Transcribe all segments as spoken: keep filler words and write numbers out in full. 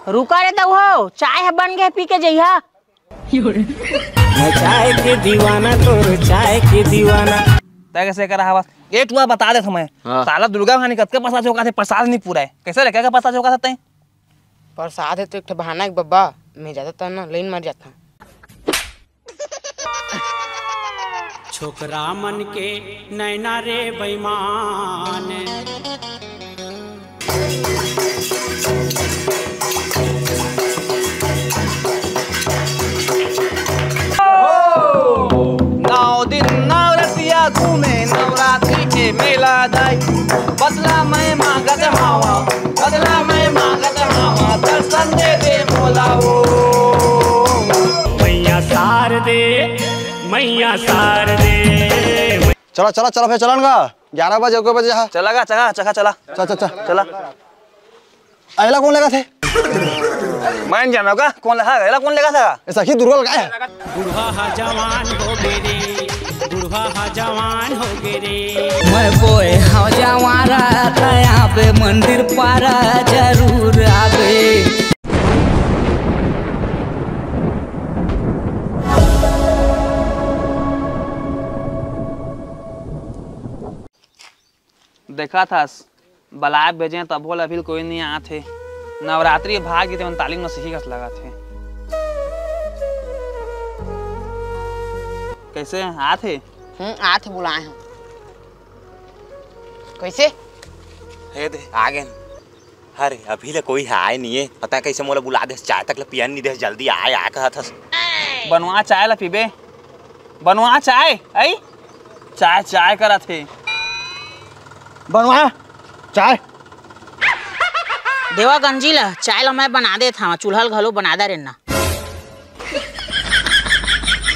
रुका रे दऊ हो, चाय ह बन गे, पी के जइहा। मैं चाय के दीवाना, तोर चाय के दीवाना। तै कइसे करा हवस? ए टुरा, बता देत हँव मैं। हाँ। साला दुर्गा भवानी कतका प्रसाद चोकाथे, प्रसाद नइ पुराय। कइसे रे, का का प्रसाद चोकाथे तैं? प्रसाद हे तो एक ठे बहाना हे बबा, मैं जादा तर ना लाइन मार जाथँव। छोकरा मन के नैना रे बेईमान। नौ दिन नवरतिया घूमे नवरात्रि के मेला दाई। बदला मैं मांगत हवा, बदला मैं मांगत हवा, दर्शन दे दे मोला ओ। मैया सार दे, मैया सार दे। चला, चला, चला, फेर चलन गा। ग्यारह बजे, एक बजे हा। चला गा, चला, चला, चला। चल, चल, चल। चला। एला कोन लेगथे? मैं नइ जानँव का, कोन लेगथे, एला कोन लेगथे? ए सखी, दुर्गा ल काय हे? बुढ़वा हा जवान हो गे रे, बुढ़वा हा जवान हो गे रे। मैं बोए हव जवारा, तैं आबे मंदिर पारा, जरूर आबे। देखत हस, बलाय भेजेंव तभो ले अभी ले कोई नइ आत हे। नवरात्रि भाग गे तेमन ताली म सीखे कस लगत हे। कइसे आत हे? हम्म, आत हे, बुलाय हँव। कइसे? हे दे, आ गेन। अरे, अभी ले कोई ह आय नइ हे। पता कइसे मोला बुला देस, चाय तक ले पियन नइ देस, जल्दी आय, आय कहत हस। बनवा चाय ला पीबे। बनवा चाय, अई? चाय, चाय करत हे। बनवा चाय। देवा गंजी ला, चाय ला मैं बना देत हँव, चूल्हा ल घलो बना दे रेन्ना।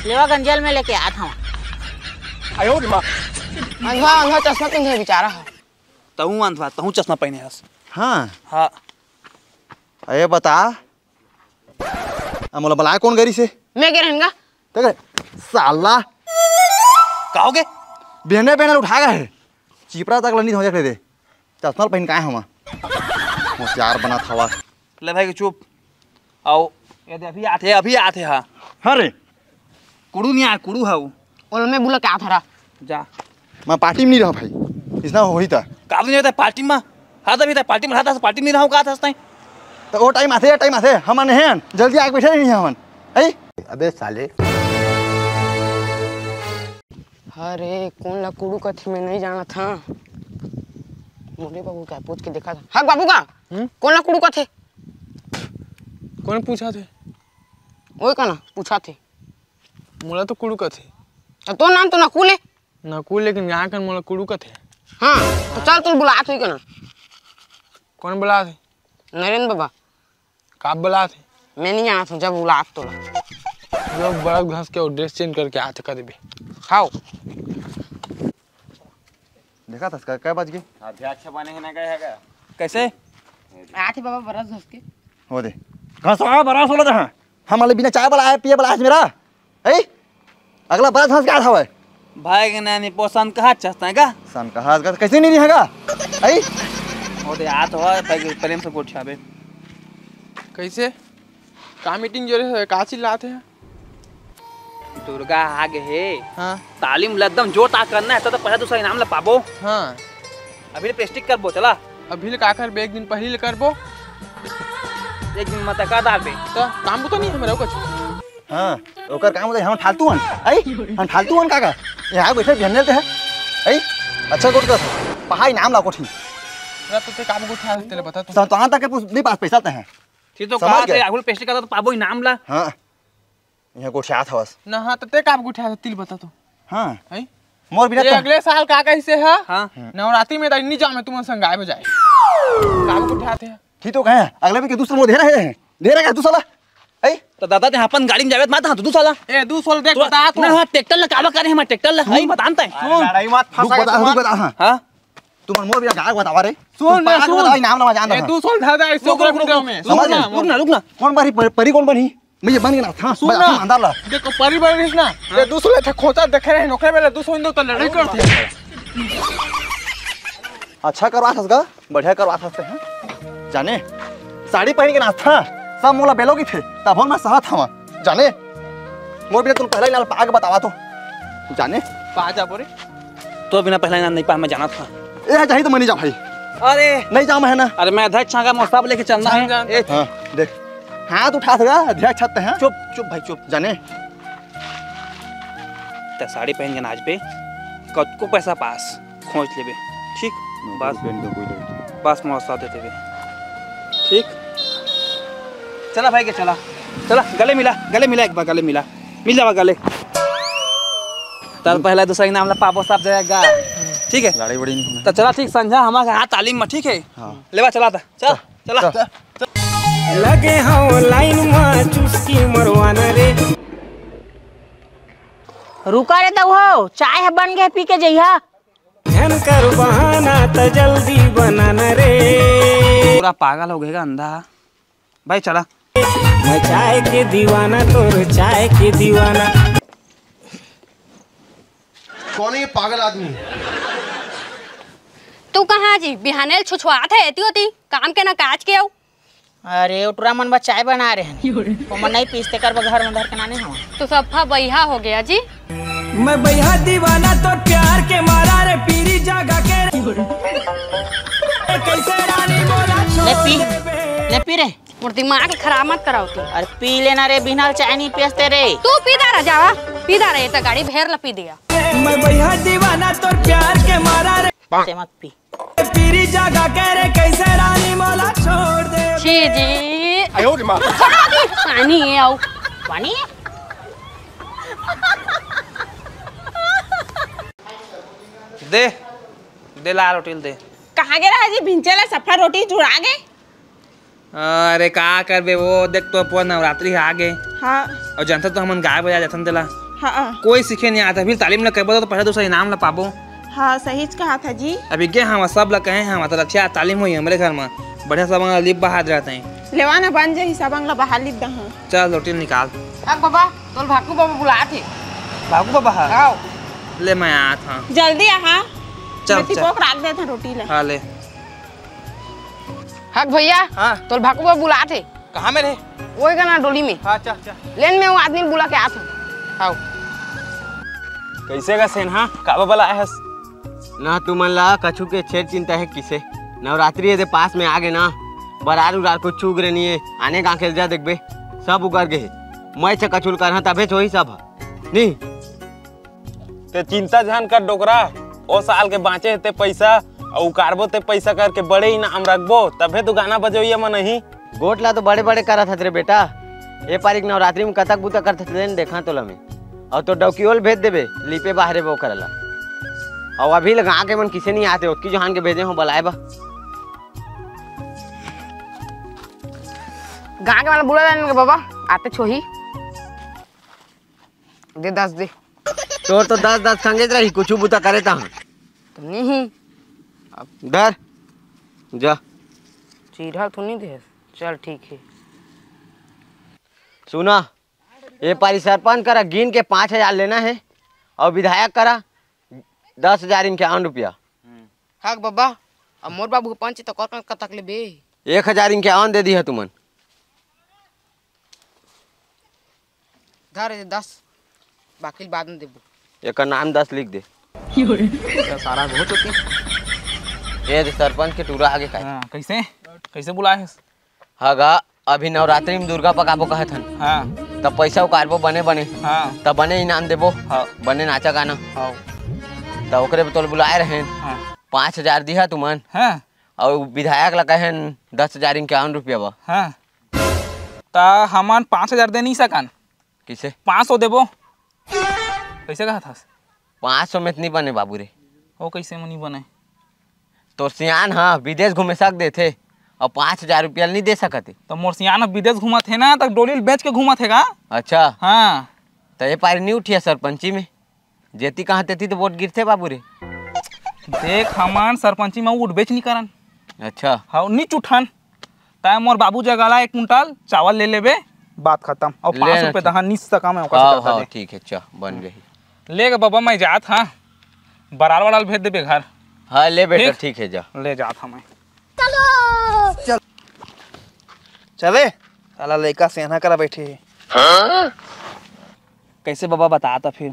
लेवा गंजी ल मैं लेके आत हँव। अंधा, अंधा चश्मा पिंधे बेचारा ह। तहूँ अंधवा, तहूँ चश्मा पहिने हस। हाँ। हाँ। अरे बता, आ मोला बलाय कोन गे रिहिस हे? मैं गे रहेंव गा। ते गे, साला। का हो गे? बिहने बिहने उठा गे हे। चिपरा तक ल नइ धोए दे। चश्मा ल पहिन के आय हँव। होशियार बनत हवा। ले भाई चुप। अउ, ए दे, अभी आत हे, अभी आत हे, हाँ। हाँ रे। कुड़ू नइ आय, कुड़ू हव। ओला मैं बुला के आत हँव रा। जा। मैं पार्टी म नइ रहँव भाई। अइसना होही त। का नइ होही पार्टी म? हाँ, तभी त पार्टी म रहत हस, पार्टी म नइ रहँव कहत हस तैं। त ओ टाइम आथे, ए टाइम आथे, हमन हेन, जल्दी आके बइठे रहिन हमन। अई? अबे साले। अरे, कोन ला कुड़ू कथे, मैं नइ जानत हँव। मोरे बाबू का पूछ के देखत हँव। हाँ, बाबू का? हम्म? कोन ला कुड़ू कथे? कोन पूछत हे? ओए का ना, पूछत हे। मोला तो कुड़ू कथे। त तोर नाम तो नकुल हे। नकुल, लेकिन गाँव कन मोला कुड़ू कथे। हाँ, त चल, तोला बुलात होही का ना। कोन बुलात हे? नरेंद्र बाबा। का बुलात हे? मैं नइ जानत हँव, जा बुलात हे तोला। जो बरस घस के अउ dress change करके आत हे, कर देबे। हव। देखत हस, कै बज गे? अभी अच्छा बने हे ना, गए हे का? कइसे? आत हे बाबा बरस घस के। हो दे। घसवा बरस वाला तो हाँ। हमन ला बिना चाय वाला आय, पिए वाला आज मेरा। ए? अगला बरस घस के आत हवय। भाई के नैनी पोसन कहा चस्ता हे का? सन कहा का, कइसे नइ रहे का? ए? हो दे, आत हवय, भाई के प्रेम से गोठियाबे। कइसे? का meeting जोरे हे, का चिल्लात हे? दुर्गा आ गे हे। हाँ। ताली म एकदम जोर ताक करना हे, त तो पहला दूसरा इनाम ला पाबो। हाँ। अभी ले practice करबो, चला। अभी ले का करबे, एक दिन पहिली ले करबो। एक दिन म त कर डारबे। त काम बुता नइ हे हमर कुछ। हाँ, ओकर काम होथे, हम फालतू हन। अई, हम फालतू हन काका। यहाँ बैठे बिहने ते हैं। अई, अच्छा गोठ कर। पहाई नाम ला कोठी। ना तो ते काम गोठा तेरे बता तो। संतान तक के पूछ, नहीं पास पैसा ते हैं। ठीक तो समझ कहा गए? ते राहुल practice करता तो पाबो इनाम ला। हाँ। यहाँ गोठियात हवस। ना हाँ, तो ते काम गोठा तिल बता तो। हाँ। हैं? मोर बिना ये तो अगले साल का कइसे हे? हाँ। नवरात्रि में तो नहीं जामे तुमन संग गाय बजाए। काम गोठा थे। ठीक तो कहे, अगले में के दूसरा मोर दे रहे हैं। दे रहे हैं दूसरा। ऐ? तो दादा ते अपन गाड़ी में जावे त माता, हाँ, तो दूसरा ला। ए, दूसरा देख, तो बता तो। ना, हाँ, ट्रैक्टर ला काबा करे, हमार ट्रैक्टर ला। सुन। ऐ, बता न तै। अरे, लड़ाई मत, रुक, फंसा बता, के रुक, मत। बता, हाँ। हाँ? तू मन मोर बिना गाय बतावा रे। सुन तू ना, पागल सुन। बतावा, इनाम ला जान ए, रहा। दूसरा दादा, ऐसे रुक, रुक, रुक, रुक, रुक। रुक ना, रुक ना। रुक ना, रुक ना। कौन बारी पर-, परी कौन बनी? मैं ये बन के ना, हाँ, सुन बता, ना। सुन, अंदर ला। देखो, परी बनी ना। हाँ। ए, दूसरा ले था खोचा देखे रहे, नौकरे वाला दूसरा दो तो लड़ाई करते हैं। अच्छा करवा था इसका, बढ़िया करवा था इससे, हाँ? जाने, साड़ी पहन के नाचता। सब मोला बेलो की थे, तभो मैं सहत हवा। जाने, मोर बिना तुम पहला ही नाम पा के बतावा तो। जाने। पा जा बोरे। तो बिना पहला ही नाम नहीं पा, मैं जाना था। ए, जाही तो मैं नहीं जा भाई। अरे। नहीं जा मैं है ना। अरे मैं अध्यक्ष आगा मोर सब लेके चलना है। जान, जान। ए, हाँ, देख। हाथ उठा सका, अध्यक्ष छत है। चुप, चुप भाई, चुप। जाने। ते साड़ी पहन के नाचबे, कतको पैसा पास, खोज लेबे, ठीक? बस। बस मोर साथ देते बे, ठीक? चला भाई के चला, चला गले मिला, गले मिला एक बार, गले मिला, मिल जावा गले। तब पहला दूसरा इनाम ला पाबो सब जगह गा, ठीक है? लड़ाई बड़ी नहीं होना। तो चला ठीक, संझा हमारा हाथ तालीम में, ठीक है? हाँ। लेवा चला था, चल, चला। चल। लगे हव लाइन मा चुस्की मरवाना रे। रुका रे दऊ हो, चाय ह बन गे, पी के जइहा। झन कर बहाना त जल्दी बनाना रे। पूरा पागल हो गएगा अंधा। भाई चला। मैं चाय के दीवाना, तोर चाय के दीवाना। कौन है ये पागल आदमी? तू कहाँ जी? बिहानेल छुछुआत है एती ओती, काम के ना काज के अउ। अरे, ओ टुरा मन बर चाय बना रहे हैं। ओमन नहीं पीसते कर बर घर में धर के नाने हवा। तो सफा बइहा हो गया जी। मैं बइहा दीवाना तो प्यार के मारा रे, पीरी जागा के रे। कैसे रानी बोला ले पी, छोड़ दे बे। ले पी रे। मोर दिमाग खराब मत कराओ तू। अरे पी लेना रे, बिना चाय नहीं पीसते रे। तू पी दा रह जावा, पी दा रहे तो गाड़ी भेर ला पी दिया। मैं बइहा दीवाना तोर प्यार के मारा रे। ते मत पी। तेरी जगह कह रे कैसे रानी मोला छोड़ दे। छी जी। आयो रे माँ। छोड़ो जी, पानी है आओ। पानी? दे, दे ला रोटी ल दे। कहाँ गे रहा जी? भिंचे ला सफा रोटी जुड़ा गे। अरे का करबे वो, देख तो अपन नवरात्रि ह आगे। हाँ। अउ जनता तो हमन गाय बजाय जाथन तेला। हाँ। कोई सीखे नहीं आता, फिर तालीम ला करबो तो पहला दूसरा इनाम ला पाबो। हाँ, सहीच कहा था जी। अभी गे हम सब ला कहे हम, तो अच्छा तालीम होई हमरे घर में, बढ़िया सब लिप बहार रहते हैं। लेवा ना बन जाही, सब अंगला बहार लिप दहा। चल रोटी निकाल। अब बाबा, तोल भाकू बाबा बुलात हे। भाकू बाबा हा? आओ। ले मैं आत हाँ। जल्दी आहा। चल, मैं चल। टिपोक राख देत हूँ रोटी ला। हाँ ले। हक भैया, हाँ। तोल भाकू बाबा बुलात हे। कहाँ में रे? वही का ना डोली में। हाँ, चल, चल। लेन में वो आदमी बुला के आत हूँ। आओ। कैसे का सेन, हाँ? काबा बला आए हस? ना तुमन ला कछु के छेर चिंता हे किसे? नवरात्रि एदे पास में आगे ना, बरार उरार कुछ उगरे नहीं है। आने गाँव के जा देखबे, सब उगर गए हे। मैं छ कछुल कर हाँ, तभे छोही सब हा। नहीं। ते चिंता झन कर डोकरा, ओ साल के बाँचे हे ते पइसा, अउ उकारबो ते पइसा करके बड़े इनाम रखबो, तभे तो गाना बजवइया मन अही। गोठ ला तो बड़े बड़े करत हत रे बेटा, ए पारी के नवरात्रि में कतक बुता करत हत, लेन देखा तोला में। अउ तो डौकी ओल भेज देबे, लीपे बाहरे बो करला। अउ अभी लगा के मन किसे नहीं आते, ओतकी जोहान के भेजे हो बलाए बा। गाँव के वाला बुला लेने के बाबा, आते छोही। दे दस दे। तोर तो दस दस संगेच रही, कुछ बुता करे ता। तो नहीं। धर, जा। चीरहा तो नहीं दे। चल ठीक है। सुना, ये पारी सरपंच करा गिन के पाँच हजार लेना है अउ विधायक करा दस हजार इनके आन रुपया। हक बाबा, अब मोर बाबू के पंच तो कर कर तक ले बे। एक हजार इनके आन दे दी है तुमन। धर ये दस, बाकी बाद में देबो। एकर नाम दस लिख दे। सारा हो चुकी। ये दे सरपंच के टूरा आगे का। हाँ, कैसे? कैसे बुलाए हस? हगा, अभी नवरात्रि में दुर्गा पकाबो कहत हन। हाँ। तब पैसा उकारबो बने बने। हाँ। तब बने इनाम देबो। हाँ। बने नाचा गाना। हाँ। तब ओकरे तोल बुलाए रहेन। हाँ। पाँच हजार दिहा तुमन। हाँ। अउ विधायक ला कहेन दस हजार इक्यावन रुपया बा। हाँ। त हमन पाँच हजार दे नहीं सकन। किसे? पाँच सौ देबो। कैसे कहत हस? पाँच सौ में त नहीं बने बाबू रे। ओ कैसे में नहीं बने? तोर सियान ह विदेश घूमे सक देथे अउ पाँच हजार रुपया नहीं दे सकत हे। त मोर सियान ह विदेश घूमत हे ना, त डोली ल बेच के घूमत हे का? अच्छा। हाँ। त ये पारी नहीं उठिया सरपंची में? जेती कहाँ तेती तो वोट गिरथे बाबू रे। देख, हमन सरपंची में उठ बेच नहीं करन। अच्छा। हाँ, नहीं चुठन। तै मोर बाबू जगह ला एक कुंटल चावल ले लेबे, बात खत्म। अउ ले पाँच ना रुपये ठीक। दहा निस सका मैं ओकर से हाँ, करता हाँ, दे। ठीक है, चा, बन गई। ले गे बाबा, मैं जात हाँ, बरार वरार भेज देबे घर। हाँ, ले बेटा, ठीक? ठीक है, जा। ले जात हाँ मैं। चले। साला लइका सेना करा बैठे हे। हाँ? कैसे बाबा, बता त फिर।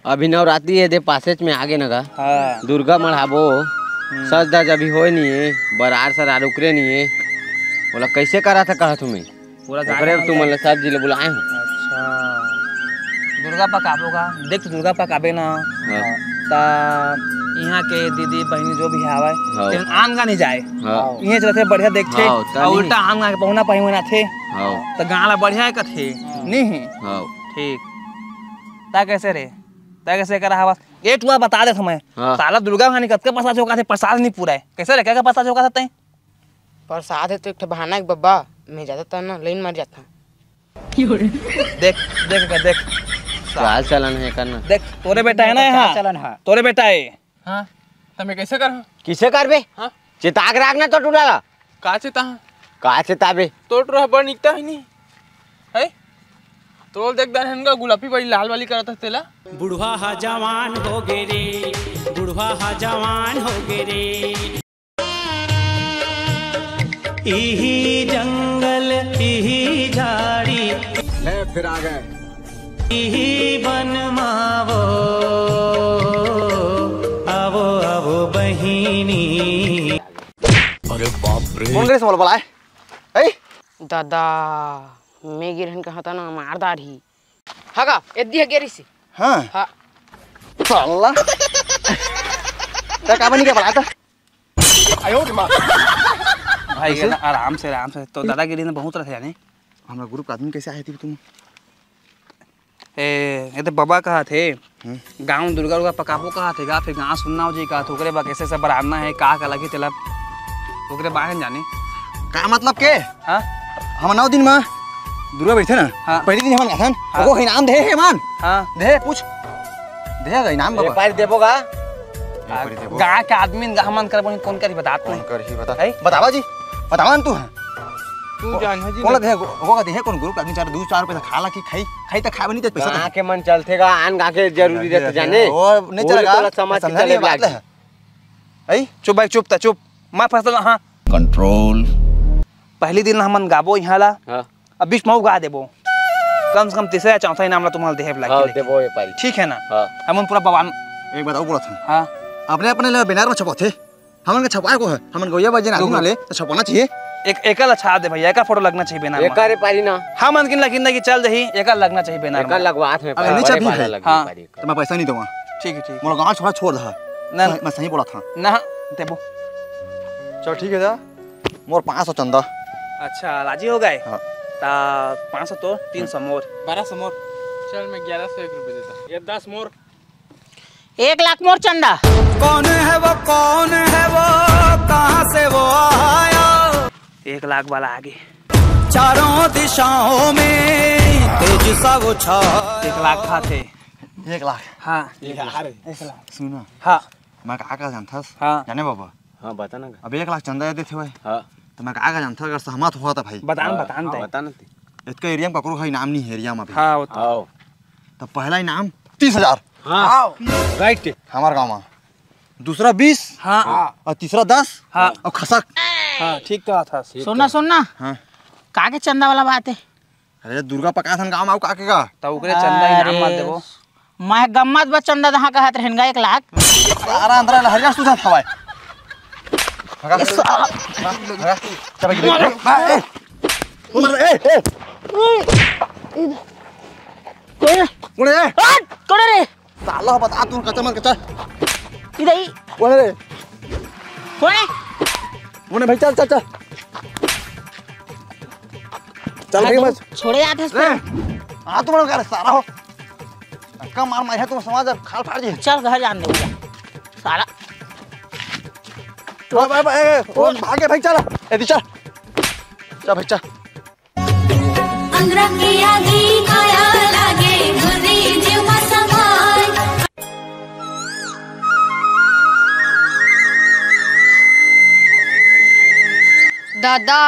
अभी नवरात्रि हे दे, पासेच में आगे न गा। हाँ। दुर्गा मढ़ाबो, हम्म। सज धज अभी होय नहीं हे, बरार सरार उकरे नहीं हे, बोला कैसे करा था कहा तुम्हें? पूरा ओकरे गाना तुमन ला सब जी ले बुलाए हूँ। अच्छा, दुर्गा पकाबो का, देख दुर्गा पकाबे ना, हाँ। त इहाँ के दीदी बहिनी जो भी हावय, हाँ। तेन आन गा नहीं जाए। हाँ। इहें चलथे बढ़िया देखथे, हाँ, त अउ नहीं। उल्टा आन गा के पहुना पहिवन आथे, हाँ। त गाँव ला बढ़िया कथे, हाँ। नहीं हे? हाँ। ठीक। त कैसे रे? त कैसे करा हवस? ए टुआ बता देत हँव मैं। हाँ। साला दुर्गा कहानी कतका प्रसाद चौका थे, प्रसाद नहीं पूरा हे। कैसे रे, क्या, क्या प्रसाद चौका थे? प्रसाद हे तो एक ठो बहाना हे बब्बा, मैं जादा तर ना लाइन मार जाता। देख, देख, देख। चाल चलन हे करना। देख, तोरे बेटा हे ना चाल यहाँ? चलन हे। तोरे बेटा हे। हाँ, त मैं कैसे करहूँ? किसे करबे? हाँ? चेता के राख ना तो टुरा ला। का चेता? का चेताबे? तो टुरा बड़ निकता ही नहीं। है? तोल देख दन हन गा गुलाबी वाली लाल वाली करत हस तेला। बुढ़वा हा जवान हो गे रे, बुढ़वा हा जवान हो गे रे। इही जंगल, इही झाड़ी, ले फिर आ गए। इही बन मावो, आवो, आवो बहिनी। अरे बाप रे। कौन करे से बोला, बोला है? ऐ? दादा, मैं गिरहन कहा था ना, मार दाढ़ी। हगा, एद्दी हगे रिसी। हाँ। हाँ। साला। त का बनी के बलाता? भाई, ये ना, आराम से, आराम से। तो दादागिरी में बहुत रहते हैं, नहीं? हमरा ग्रुप का आदमी कैसे आए थे तुम? ए, ये तो बाबा कहा थे, हम्म। गाँव दुर्गा उर्गा पकाबो कहा थे गा, फिर गाँव सुनना हो जी कहा थे, ओकरे बा कैसे सब बरातना है, का का लगी तेला, ओकरे बारे में जाने। का मतलब के? हाँ? हम नौ दिन में दुर्गा बैठे ना, हाँ। पहले दिन हमन कथन, हाँ। ओको इनाम दे हे मन। हाँ। दे, पूछ। दे गा इनाम एक बाबा। बार देबो गा। एक बार देबो। गाँव के आदमी गा हमन कर बनी कौन करी बतात कौन नहीं। करी बता। है? बतावा जी, बतावा न तू है। तू जान है जी कौन ना। दे, ओको का दे हे कौन ग्रुप आदमी चार दो चार पैसा खा ला कि खाई, खाई त खाए बनी त पैसा गाँव त के मन चलथे गा, आन गाँव के जरूरी रहते जाने। और नहीं वो चलेगा, तोला समझ के समझा चले नहीं बात लागी। है। ऐ? चुप भाई, चुप त चुप। मैं फंसल, हाँ। कंट्रोल। पहली दिन हमन गाबो यहाँ ला, हाँ। अब बीच में गा देबो। कम से कम तीसरा या चौथा इनाम ला तुम्हारा देहे लागी हाँ, लेकिन। देबो ये पारी। ठीक है ना? हाँ। हमन पूरा बवान एक बात और बोलत हन। हाँ। अपने, अपने ले बैनर में छपवाथे। हमन के छपवाए को है। हमन गौया बजे आदमी रुको। वाले तो छपवाना चाहिए। एक, एका ला छपा दे भैया, एका फोटो लगना चाहिए बैनर में। एका रे पारी ना। हमन किन लगिन ना कि चल दही, एका लगना चाहिए बैनर एका में। लगवात में अगर पारी, नहीं बड़े छपी वाला है। लगी हाँ। पारी। तो मैं पैसा नहीं दूंगा। ठीक है, ठीक। मोर गाँव छोड़ा छोड़ दहा। ना, मैं, मैं सही बोला था। ना, देबो। चल ठीक है जा। मोर पाँच सौ चंदा। अच्छा, राजी हो गए? हाँ। ता पाँच सौ तो तीन सौ मोर। बारह सौ मोर। चल, मैं ग्यारह सौ एक रुपये देता। ये दस मोर। एक लाख मोर चंदा। कौन है वो, कौन है वो, कहाँ से वो आया? एक लाख वाला आगे। चारों दिशाओं में तेज सा वो छा। एक लाख खाथे। एक लाख। हाँ। यार। एक लाख। सुन ना। हाँ। मैं का का जानथस? हाँ। जाने बाबा? हाँ, बता ना। अब एक लाख चंदा देथे भाई। हाँ। तो मैं का का जानथस, अगर सहमत होता भाई। बता ना, हाँ, बता ना हाँ, ते। बता ना ते। इतका एरिया में ककरो का इनाम नहीं है एरिया में अभी। हाँ, वो तो। हाँ। तो पहला इनाम तीस हजार। हाँ। हाँ। राइट। हमारे गाँव में। दूसरा बीस। हाँ। और तीसरा दस। हाँ। और खसक। हाँ, ठीक कहा था। सुन ना, सुन ना। हाँ। का के चंदा वाला बात है? अरे दुर्गा पकाथन गाँव में आऊ का के का? त ओकरे चंदा इनाम मत अरे, देबो। मैं गम्मत बस चंदा दहा कहत रहेन गा एक लाख। सारा अंदर लहरिया सुझा हवाए। भगा। ये साला। भगा। चल भाई, ए, ए। उमर, ए, ए। कोई है? उड़े, ए। हट! कोड़े रे? साला बता तू कच्चा मन कच्चा। इधर ही। कोड़े रे। कोड़े? उड़े भाई, चल, चल, चल। चल भाई, बस। छोड़े जाते हैं रे। हाँ, तुम लोग यार सारा हो। धक्का मार मार तुम समाज अब खाल फाड़ दिए। चल घर जान दे भैया। सारा। ओ भाई, भाई, ए, ओ भागे भाई, चल। ए, दी चल। चल भाई, चल। अंगरा के आगी काया लागे, घुरी जीव मा समाय। दादा,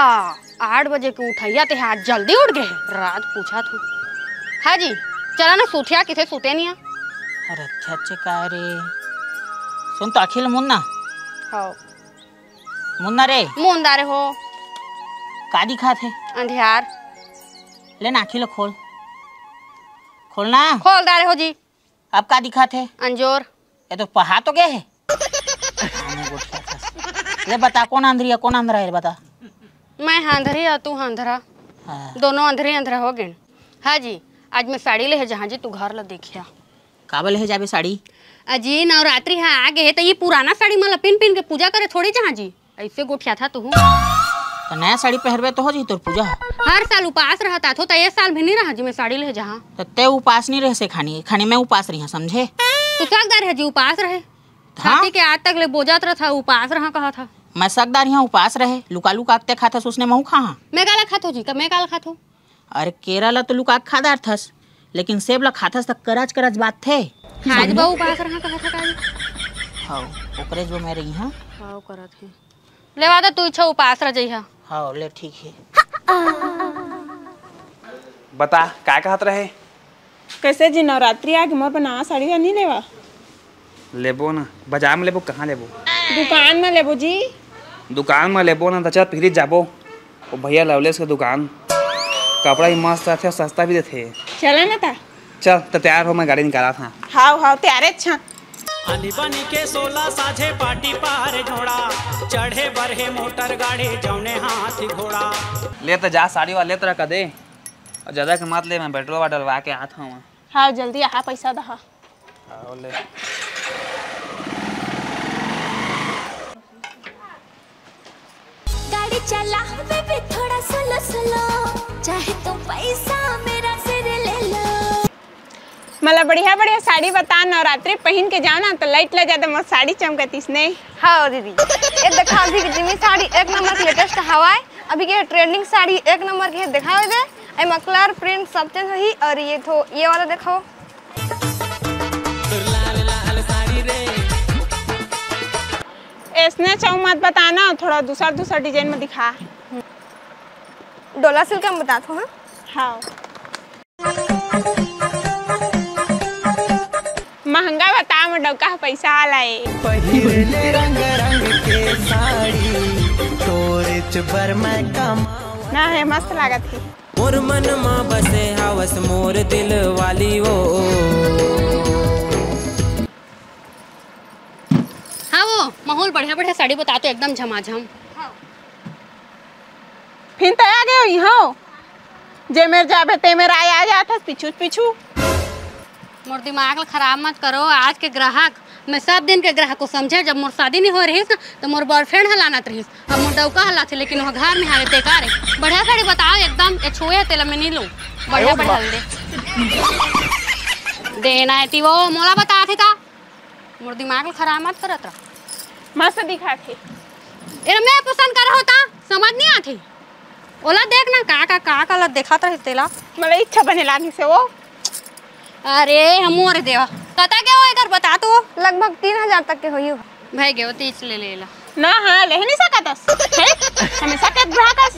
आठ बजे के उठैया ते आज जल्दी उठ गए। रात पूछा तू। हाँ जी, चला ना सूतिया, किथे सूते नहीं है। अरे अच्छा, अच्छा, का रे? सुन तो अखिल मुन्ना। हाँ। मुन्ना रे। मुंदा रे हो। का दिखात हे? अंधियार। ले ना, आँखी ला खोल, खोल ना। खोल डारे हो जी। अब का दिखत हे? अंजोर। ये तो पहा तो गए हे। आने गोठिया था। ले बता, कौन अंधरी है, कौन अंधरा है, बता। मैं अंधरी और तू अंधरा। हाँ। दोनों अंधरी अंधरा हो गए। हाँ जी, आज मैं साड़ी ले जहाँ जी, तू घर ला देखिया। काबर ले जाबे साड़ी? अजी, नवरात्रि हा आ गे हे, त ये पुराना साड़ी मन ला पिन पिन के पूजा करे थोड़ी जहाँ जी। ऐसे गोठिया था तू। तो नया साड़ी पहरबे तो हो जी तोर पूजा। हर साल उपास रहता थो, तो ये साल भी नहीं रहा जी, मैं साड़ी ले जहाँ। तो ते उपास नहीं रह से खानी, खानी मैं उपास रही, समझे? तो सकदार है जी, उपास रहे। हाँ? छाती के आज तक ले बोजात रहा था, उपास रहा कहा था। मैं सकदार यहाँ उपास रहे, लुका लुका के ते खाथस, उसने महू खा। मैं काला खाथो जी, मैं काला खाथो। अरे केरा ला तो लुका के खा डारथस, लेकिन सेब ला खाथस त करच करच बात थे। आज बा उपास रहा कहा था काली। हाँ, ओकरे जो मैं रही हाँ। हाँ, करत है। लेवा तो तू इच्छा उपास रह जइहा। हाँ, ले ठीक है। बता, का कहत रहे? कैसे जी, नवरात्रि आगे मोर बर नवा साड़ी ला नहीं लेवा? लेबो ना, बाजार में लेबो, कहाँ लेबो? दुकान में लेबो जी। दुकान में लेबो ना, तो चल फिर जाबो। वो भैया लवलेश के दुकान, कपड़ा भी मस्त आथे और सस्ता भी देथे। चला ना ता। चल, तो तैयार हो, मैं गाड़ी निकाला था। हाव, हाव, तैयार है, अच्छा। आनी बानी के सोला साझे पाटी पार घोड़ा, चढ़े बर हे मोटर गाड़ी जौने हाथी घोड़ा। ले तो जा, साड़ी वाले लेत रह कदे, और ज्यादा के मत ले, मैं पेट्रोल डलवा के आत हूँ। हाँ, जल्दी आहा, पैसा दहा। आओ ले। गाड़ी चला बेबी थोड़ा स्लो स्लो, चाहे तुम पैसा मेरा सिर ले लो। मला बढ़िया बढ़िया साड़ी बता, नवरात्रि पहिन के जाओ ना, तो लाइट ला ज्यादा मोर साड़ी चमकतिस नहीं। हाँ दीदी, ये देखा अभी की जिमी साड़ी एक नंबर के लेटेस्ट हवाए, अभी के ट्रेंडिंग साड़ी एक नंबर के देखावे दे। एमा कलर प्रिंट सब चेंज होही। और ये थो, ये वाला देखो। ऐसने चौ मत बताना, थोड़ा दूसर दूसर डिजाइन में दिखा। डोला सिल्क में बता थो, हाँ? हाँ। महंगा बता, मैं डौका पैसा वाला ए। पहिरले रंग रंग के साड़ी, तोरे च बर मैं कमावा। ना है, मस्त लागत है। मोर मन मा बसे हवस मोर दिल वाली वो। हाँ वो, माहौल बढ़िया बढ़िया साड़ी बता तो एकदम झमाझम। फिर तो आ गए हो यहाँ, जे मेर जाबे ते मेर आए आ जात हस पीछू पीछू। मोर दिमाग ल खराब मत करो, आज के ग्राहक मैं सब दिन के ग्राहक को समझे। जब मोर शादी नहीं हो रहीस ना, तो मोर बॉयफ्रेंड ह लानत रहीस, अब मोर डौका ह लाथे, लेकिन वह घर में हावे बेकार है। बढ़िया साड़ी बताओ एकदम, ए छुए तेला मैं नहीं लूँ। बढ़िया आयो बढ़िया बा। दे देना है ती वो मोला बता थे का। मोर दिमाग ल खराब मत करत रह। मस्त दिखात हे। एला मैं पसंद कर होता, समझ नहीं आथे। ओला देख ना, का, का, का, का ला देखत रहे तेला। मला इच्छा बने लागिस हे वो। अरे, हमू अरे देवा। कता के वो एकर बता तो। लगभग तीन हजार तक के होई हो। भाई गे, वो तीस ले ले ला। ना, हाँ, ले नहीं सकत हस। हे? हमेशा के ग्राहक हस।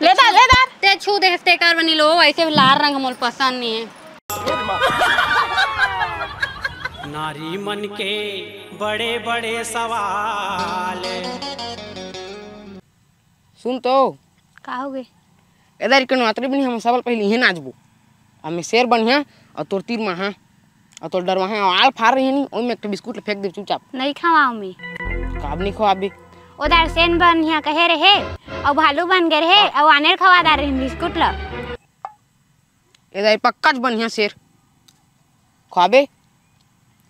ले दा, ले दा। ते छू दे, ते कर बनी लो, ऐसे लाल रंग मोल पसंद नहीं है। नारी मन के बड़े बड़े सवाल। सुन तो। का हो गे? एदारी के नवरात्रि बनी हम सबल पहले इहे नाचबो। अब मैं शेर बनिहा और तोर तीर माहा और तोर डरवाहा और आल फार रही नहीं, ओमे एक ठो बिस्कुट ल फेंक दे चुपचाप। नहीं खवाओ मैं। काब नहीं खवाबे? ओदार सेन बनिहा कहे रहे और भालू बन गए रहे और आनेर खवा दार रहे बिस्कुट ल। एदारी पक्का च बनिहा शेर। खवाबे?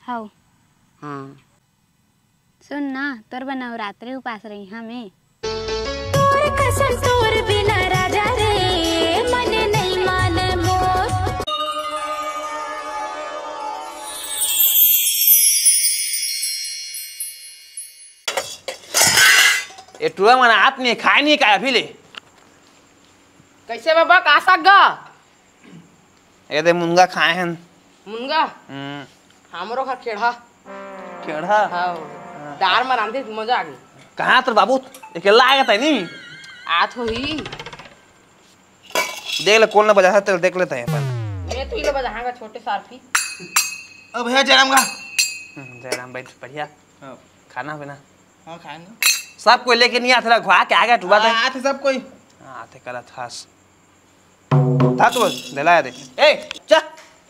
हव। हाँ। सुन ना, तोर बर नवरात्रि उपास रही हाँ मैं। तोर कसम तोर बिना राजा रे, मन नहीं माने मोर। ए टुरा मन आत नहीं, खाए नहीं का अभी ले। कैसे बाबा, का साग गा? ए दे मुनगा खाए हन। मुनगा? हम्म। हमरो घर खेड़हा। खेड़हा? हाँ। दार में रांधे मजा आ गई। कहाँ तोर बाबू? अकेला आ गया था नी? आत हो ही। देख ले, कौन ना बजा है, तेल देख लेते हैं अपन। मैं तो इले बजाहांगा छोटे सारफी। ओ भैया, जयराम का। हम्म, जयराम बैठ, बढ़िया। हाँ। खाना पीना? हाँ, खाएंगे। सब कोई लेके नहीं आते, घुआ के आ गया, टुबा हाँ, था। आते सब कोई। हाँ, आते कला था। था तो बस, दिलाया दे। ए, जा,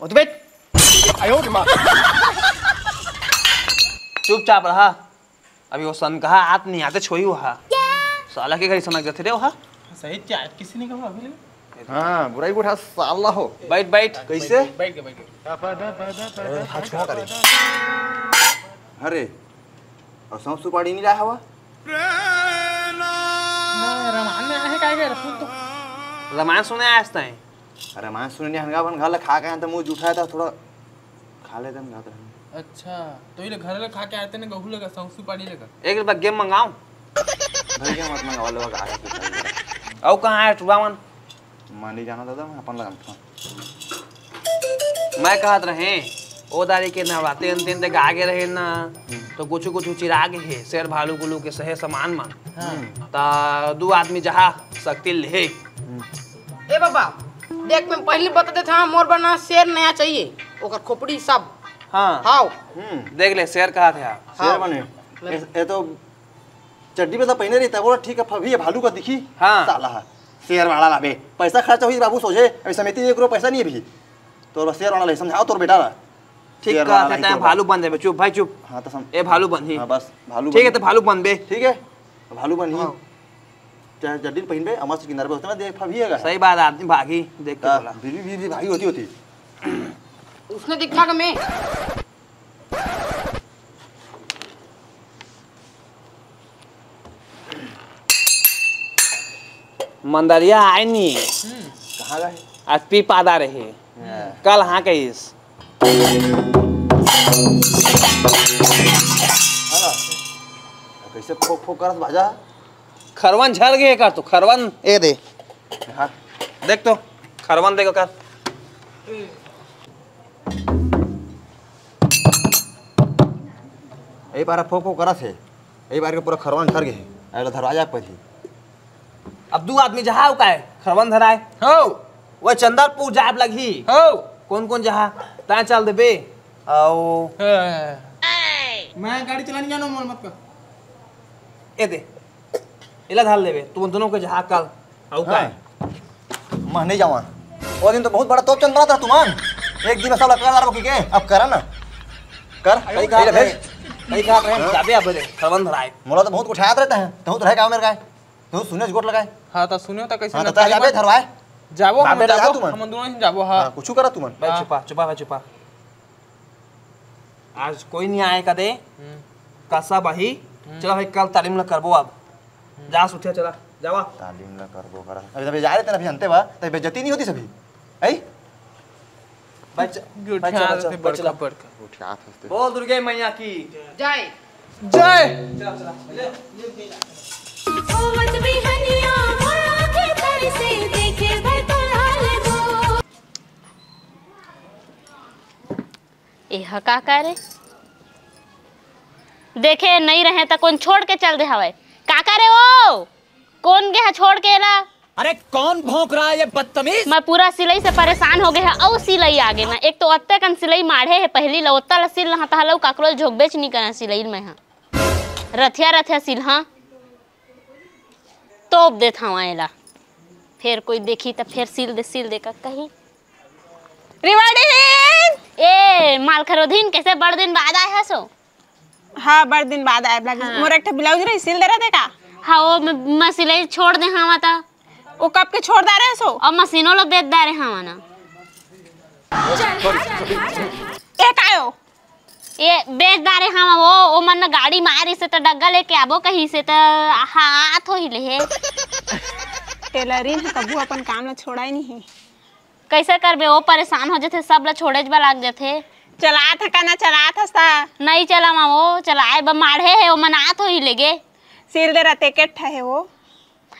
वो तो बैठ। चुपचाप रहा। अभी वो सन कहा, आत नहीं आते छोई वहा। साला के घरी सनक जाते रे वहा। सही चाय किसी ने कहा अभी ले? हाँ, बुराई को उठा साला हो। बैठ, बैठ। कैसे? बैठ के, बैठ के। हाथ छुआ करे। अरे, और सौंफ सुपारी नहीं रहा हवा? ना, रमान में आहे काय गए रसूल तो। रमान सुने आज ताई। अरे, रमान सुने नहीं, हनगा अपन घर ला खा के आए, तो मुंह जूठा था, थोड़ा खा लेते हम, जाते हैं। अच्छा, तो ये ले घर ले खा के आते ने, गहू लेगा, सौंफ सुपारी लेगा। एक रुपया गेम मंगाऊं? भाई, गेम मत मंगावा, लोग आगे कुछ नहीं। और कहाँ है टुरावन? मैं नहीं जाना दादा, मैं अपन लगाम था। मैं कहत रहे, ओ दारी के नवरात्रि अंतिम तक आगे रहे ना, तो कुछ कुछ चिराग है, शेर भालू गुलू के सहे सामान मन। हाँ। ता दू आदमी जहा शक्ति ले। ए बाबा, देख, मैं पहले बता देता हूँ, मोर बना शेर नया चाहिए, ओकर खोपड़ी सब। हाँ। हाव। हम्म। देख ले, शेर कहा थे। शेर हाँ। बने। मैं ए, ए तो चड्डी पे तो पहने रही था, बोला, "ठीक है, अभी ये भालू का दिखी।" हाँ। साला है, शेर वाला लाबे, पैसा खर्चा हुई बाबू, सोझे अभी समिति एक रुपया पैसा नहीं है अभी। तो बस शेर वाला ले, समझाओ तोर बेटा ला। ठीक शेर वाला कहते लाही हैं, तोर भालू बा। बन देबे, चुप भाई, चुप। हाँ, तो सम-, ए, भालू बन ही। हाँ, बस, भालू ठीक बन है, ही। तो भालू बनबे। ठीक है, भालू बन ही। हाँ। चाहे चड्डी पहनबे, अमर से किनारे पे उतना देख, अभी है का? सही बात है, आदमी भागी, देख के हाँ, बोला। बीवी, बीवी भागी होती, होती। उसने दिखा के मैं। मंदरिया आए नी। कहाँ गए? आज पी पादा रहे। हाँ। कल हाँ कहिस। हाँ। कैसे खो खो करत बाजा? खरवन झर गए कर तो, खरवन। ए दे। हाँ। देख तो, खरवन देख कर। ए बार फोक फोक करत हे, ए बार के पूरा खरवन झर गे हे, एला धरवा जाए पड़ही। अब दू आदमी जहा, काय खरवन धराए? हो। वो चंदरपुर जाब लगही। हो। कौन कौन जहा? तैं चल देबे। आओ। हाँ। मैं गाड़ी चलाने जाना, मोर मत कर। ए दे, एला धर लेबे, तुम दोनों के जहा कल। आऊ हाँ। काय? मैं नहीं जावा। वो दिन तो बहुत बड़ा तोप चंद रहा था तुमन। एक दिन में सब लगा डालो की के, अब करा ना। कर, कहीं कहा कहीं रहे, भेज। कहीं कहा रहे, हाँ। जाबे अब रे, खरवन धराए। मोला तो बहुत उठाया रहता है, तू तो रहे गाँव में रहे, तू सुने गोट लगाए। हाँ, तो सुने तो कैसे हाँ, ना तो तैं जाबे धरवाए। जाबो, बाप हम बेटा जाबो, जाओ तुमन। हम दोनों ही जाबो, हाँ। हाँ, कुछ करा तुमन। भाई हाँ। चुपा, चुपा, भाई चुपा। आज कोई नहीं आए कदे, हम्म। कसा बही। हम्म। चला भाई, कल तालीम ला करबो अब। हम्म। जा सुठिया, चला, जावा। तालीम ला करबो करा। अभी तभी जा रहे थे ना, अभी हंते बा, तभी बेइज्जती नहीं होती सभी। आई? बच, बच, गुठिया बच, से बच, बड़का, बच। बड़का। उठा हंसते। बोल दुर्गे मैया की। जय। जय। चला, चला, ले। होवत बिहनिया मोर आँखें तर से देखे भर तोरा लेबो। एहा का करे? देखे नइ रहे त कोन छोड़ के चल दे हवय? का करे ओ? कोन गे ह छोड़ के एला? अरे कौन भौंक रहा है ये बदतमीज? मैं पूरा सिलई से परेशान हो गे ह। अउ सिलई आगे ना, एक तो अत्ते कन सिलई माढ़े हे, पहिली ल ओत्ता ल सिल रहा तहा ल काकरो ल झोंकबेच नइ करं सिलई ल मैं ह। रथिया रथिया सिलहा। तोप देत हवं एला। फेर कोई देखही त फेर सिल दे, सिल दे का कही। रिवाड़ी! ए, मालखरोधीन, कैसे बड़ दिन बाद आए हस ओ? हाँ, बड़ दिन बाद आए लागिस। हाँ। मोर एक ठे ब्लाउज रही, सिल दे रहे का? हाँ, वो मैं, मैं सिलई छोड़ दे हवं त। वो कब के छोड़ दे रहे सो? अब मशीनों ला बेच दे रहे हवं ना। ए, कायो? ए, बेच डारे हवं वो, ओमन न गाड़ी म आय रहिसे त डग्गा लेके आबो कहिसे त हाथ होही ले हे। टेलरिन ह कभू अपन काम ल छोड़ाय नहीं। कइसे करबे, ओ परेशान हो जथे, सब ल छोड़ेच बर लाग जथे। चलात ह का ना चलात हस त? नइ चलावं वो, चलाय बर माढ़े हे, ओमन आत होही लेगे। सिल दे रते के ठा हे वो।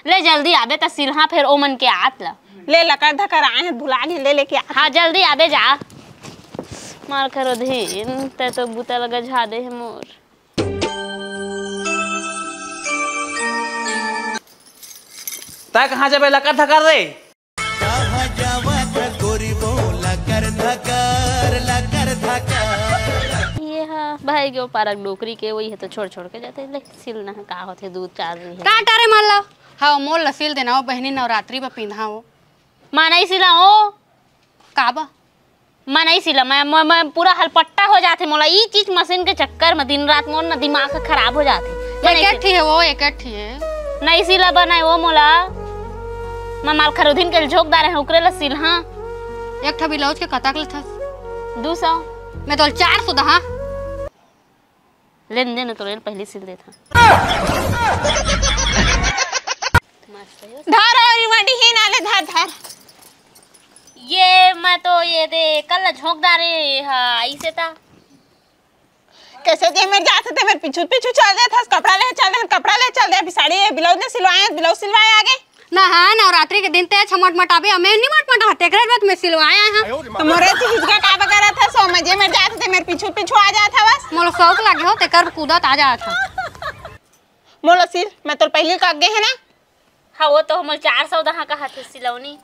ले जल्दी आबे त सिलहा फेर ओमन के आत ल। ले लकर धकर आए हैं, भुला गे, ले लेके आ। हाँ, जल्दी आबे जा। मालखरोधीन, तै तो बूता लगा झा दे है मोर। तै कहाँ जाबे लकर धकर रे? कहाँ जावत गोरी वो लकर धकर, लकर धकर। ये हा भाई गयो पारक डोकरी के, वही है तो छोड़ छोड़ के जाते ले। सिलना है, का होथे, दू चार दिन है। का करे मान लो? हाँ, मोर ला सिल देना हो बहिनी, नवरात्रि बर पिंधा हो। मैं नहीं सिला हो। काबर? मैं नहीं सिला, मैं, मैं, मैं पूरा हलपट्टा हो जाथे मोला। ई चीज मशीन के चक्कर में दिन रात मोर ना दिमाग खराब हो जाथे। मैं नहीं एक सिला। ठी है वो, एक ठी है। नहीं सिला बनाए वो मोला। मैं माल खरोधिन के झोंक डारे हैं, ओकरे ला सिल, हाँ। एक ठा ब्लाउज के कतक लेथस? दू सौ। मैं तो चार सौ दहा। लेन देन तो रेल पहली सिल देता। धर और मडी ही ना ले, धर, धर। ये मैं तो ये दे कल झोंक डारे, हाँ, ऐसे था। कैसे जे मेर जात हे, ते मेर पीछू पीछू चल देत हस, कपड़ा ले चल दे, कपड़ा ले चल दे, अभी साड़ी, ब्लाउज ले सिलवाए, ब्लाउज सिलवाए आगे। ना, हाँ, नवरात्रि के दिन ते छमट मटाबे, मैं नहीं मट मटा, तेकरे बाद मैं सिलवाए आए हाँ। तो मोरे से हिचका का बगैरह था, सो मैं जे मेर जात हे, ते मेर पीछू पीछू आ जात हवस। मोला शौक लगे हो, तेकर कूदत आ जात हा। मोला सिल, मैं तोर पहली का आगे है ना। हाँ, वो तो हमल चार सौ दहा कहा थे सिलौनी।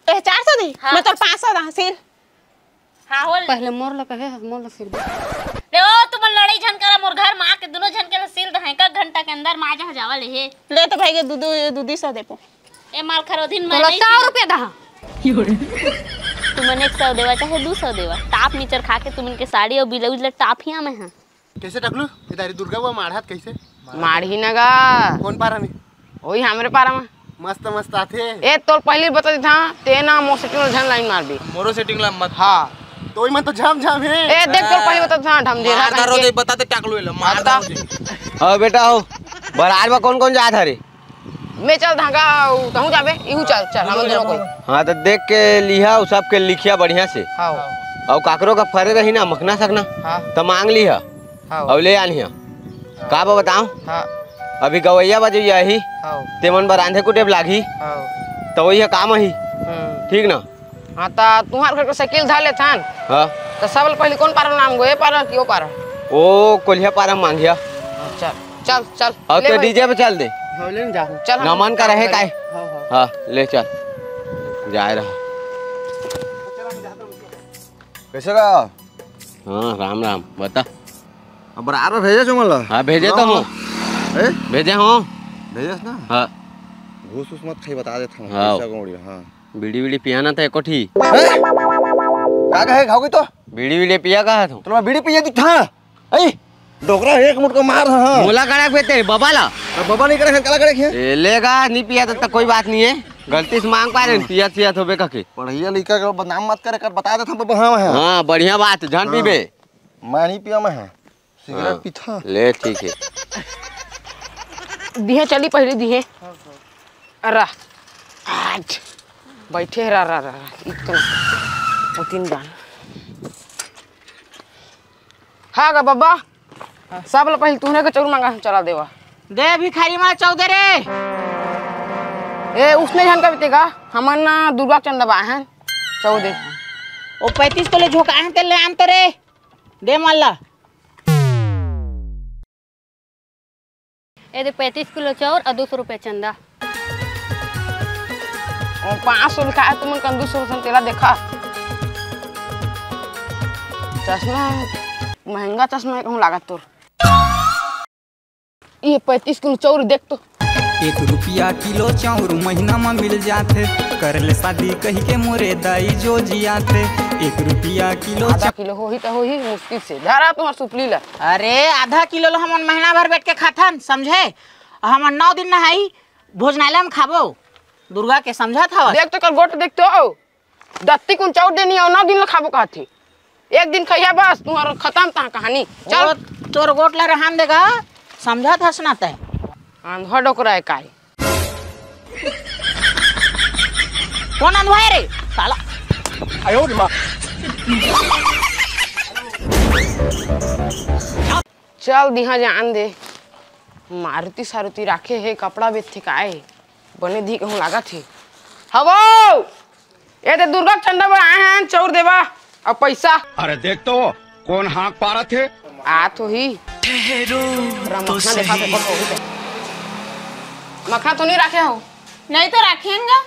तो चार सौ दी? हाँ। मैं तोर पाँच सौ दहा सिल। हाँ, हो ले। पहले मोर ला कहे, मोर ला सिल दे। ले ओ, तुम लड़ाई झन करा, मोर घर में आके दोनों झन के ला सिल दहा, एक घंटा के अंदर माजा जावा ले हे। ले तो भाई के दू दू, दू दू सौ देबो। ए माल खरोधिन, मैं तोला नहीं सौ सिल- रुपया दहा। तुमन एक सौ देवा चाहे दू सौ देवा, टाप मिचर खा के तुमन के साड़ी और ब्लाउज ला टाप ही आमे हाँ। कैसे टकलू? इधर दुर्गा वो माढ़त कैसे? माढ़ी नगा। कौन पारा में? वही हमरे पारा में। मस्त मस्त आथे। ए, तोर पहली बता देथा, ते ना मोर सेटिंग ला झन लाइन मारबी। मोरो सेटिंग ला मत। हाँ। तो वही मन तो झम झम है। ए, देख तोर पहली बता देथा, ढम दे मार रहा दारो करके। दे, बताते टकलू एला, मार बता। दारो दे। हाँ बेटा हो, बरार में कौन कौन जात हरे? मैं चल धागा, तहूँ जाबे, इहू चल, चल, हम दोनों कोई। हाँ, तो देख के लिहा, उ सब के लिखिया बढ़िया से। हाँ। और काकरो का फरे रही ना, मखना सकना, हाँ। तो मांग लिहा। हाँ। और ले आनिया। का बा बताओ? हाँ। अभी गवैया बजे यही। हाँ। तेमन बर रांधे कुटे लागही। हाँ। तो वही काम ही। हम्म। ठीक ना? हाँ, तो तुम्हार घर के साइकिल धर लेथन। हाँ। तो सब ले पहले कौन पारा नाम गो? ये पारा कि वो पारा? ओ, कोलिया पारा मांगिया। चल, चल, चल। और ले तो ना। डीजे पे चल दे। हाँ, ले ना जा। चल, हम नमन का रहे काम काहे? हाँ, हाँ। हाँ, ले चल। जाए रहा। कैसे रहा? हाँ, राम राम, बता। अब बरार में भेजे छो मोला? हाँ, भेजे तो हूँ। ए? भेजे हूँ। भेजस ना? हाँ। घूस उस मत खाई, बता देता हूँ। हाँ। पैसा कौड़ी, हाँ। बीड़ी, बीड़ी पियाना था एको ठी। ए? का कहे, खाओगी तो? बीड़ी, बीड़ी पिया कहा तू? तो मैं बीड़ी पिए दिखा। ए, डोकरा एक मुठ को मार, हाँ। मोला कड़ा के तेरे बबा ला। अब बबा नहीं करे, कला करे क्या? ए, लेगा, नहीं पिया तो, तो कोई बात नहीं है। गलती से मांग पाए रहे, पिया सिया तो बेका के। पढ़िया लिखा के बदनाम मत करे, कर बता देता बबा, हाँ, हाँ। हाँ, बढ़िया बात, जान हाँ। पीबे। मैं नहीं पिया मैं, हाँ। सिगरेट हाँ, पीथा। ले, ठीक है। दिहे चली, पहले दिहे। अरा, आज बैठे रा, रा, रा, रा, इतना, वो तीन दान। हाँ गा बब्बा, सब ले पहले तूने के चौर मांगा, चला देवा। दे भिखारी माँ, चौदह रे। ए, उसने झन का बीतेगा, हमन ना दुर्गा चंदा बा हैं, चौदह। ओ पैंतीस को ले झोंका हैं, तेल ले आन तो रे। दे माला। ए दे पैंतीस किलो चाउर अउ दू सौ रुपया चंदा। ओ, पाँच सौ लिखा है, तुमन कन दू सौ रुपया तेला देखा। चश्मा, महंगा चश्मा है कहूँ लागत तोर। ये पैंतीस किलो चाउर देख तो। एक रुपया किलो चाउर महीना म मिल जाथे, कर ले शादी कही के मोरे दाई जो जियाथे। एक रुपया किलो आधा किलो होही त होही मुश्किल से। धरा तुम्हार सुपली ला। अरे, आधा किलो ला हमन महीना भर बैठ के खाथन, समझे? हमन नौ दिन नहाई, भोजनालय में खाबो दुर्गा के, समझत हवस? देख तो कर गोट देख तो। दत्ती कुन चाउर देनी अउ नौ दिन ल खाबो कहत हे। एक दिन खइया बस, तुम्हार खत्म तहाँ कहानी। चल। ओ, तोर गोट ल रहन देगा, समझत हस ना तै। आंधवा डोकरा है काय? कौन आंधवा है रे? साला। चल दिहा जान दे। मारुति सारुति राखे हे, कपड़ा बेचथे काय? बने दी कहूँ लागत हे। हवो! ए दे दुर्गा चंदा बर आए हैं, चौर देवा अउ पैसा। अरे देख तो, कौन हाँक पारत हे? आत होही। ठहरो तो मखना देखा सही। देखो तो होही। मखना तो नहीं राखे हो? नहीं तो राखेंगा।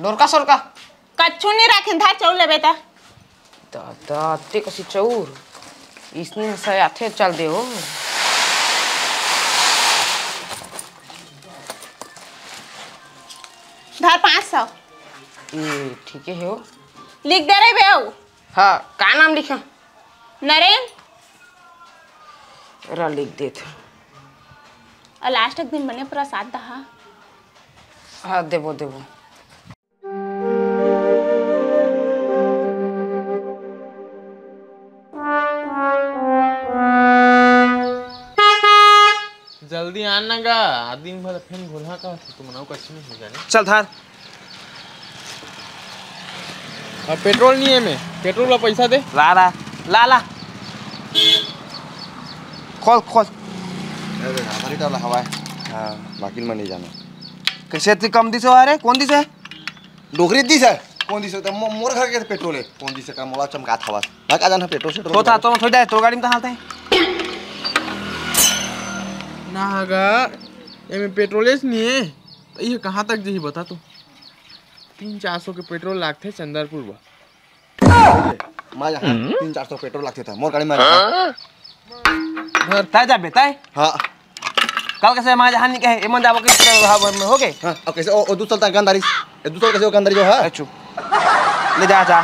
डोरका सोरका? कच्छु नहीं राखें, धा चौर लेबे ता। दादा, अत्ते कसी चौर। इसने सयाथे चल दे हो। धर पाँच सौ। ये ठीक है हो। लिख दे रे बेव। हाँ, का नाम लिखा? नरेन। रा लिख देत। और लास्ट एक दिन बने प्रसाद दहा। हाँ, देबो, देबो। जल्दी आन ना गा, आदमी भला फेन घोलहा का, तुम नाव कछु नहीं जाने। चल धार। अब पेट्रोल नहीं है में, पेट्रोल ला पैसा दे। ला, ला, ला, ला। खोल, खोल। अरे, आधा लीटर ला हवा है। हाँ। बाकी में नहीं जाना। कैसे इतनी कम दिसे हो रे? कौन दिसे? डोकरी दिसे? कौन दिसे? तो मो-, मोर घर के पेट्रोल है। कौन दिसे का मोला चमकात हवा? मैं का जाना पेट्रोल सेट्रोल होता के तो थोड़ी देर तोर गाड़ी में तो हालत है। ना हगा, एमे पेट्रोलेच नहीं है। तो ये कहाँ तक जही बता तू? तीन चार सौ के पेट्रोल लागथे चंदरपुर बा। मैं यहाँ तीन चार सौ पेट्रोल लागथे था, मोर गाड़ी में। हाँ? धर। तय जाबे, तय? हाँ। कल कैसे मैं जहाँ नहीं कहे, एमन जाबो के, हाँ, हो गए? हाँ, अब कैसे, ओ, ओ, दूसरा तक गंदारी, ए, दूसरा कैसे वो गंदारी जो है? अरे चुप। ले जा, जा।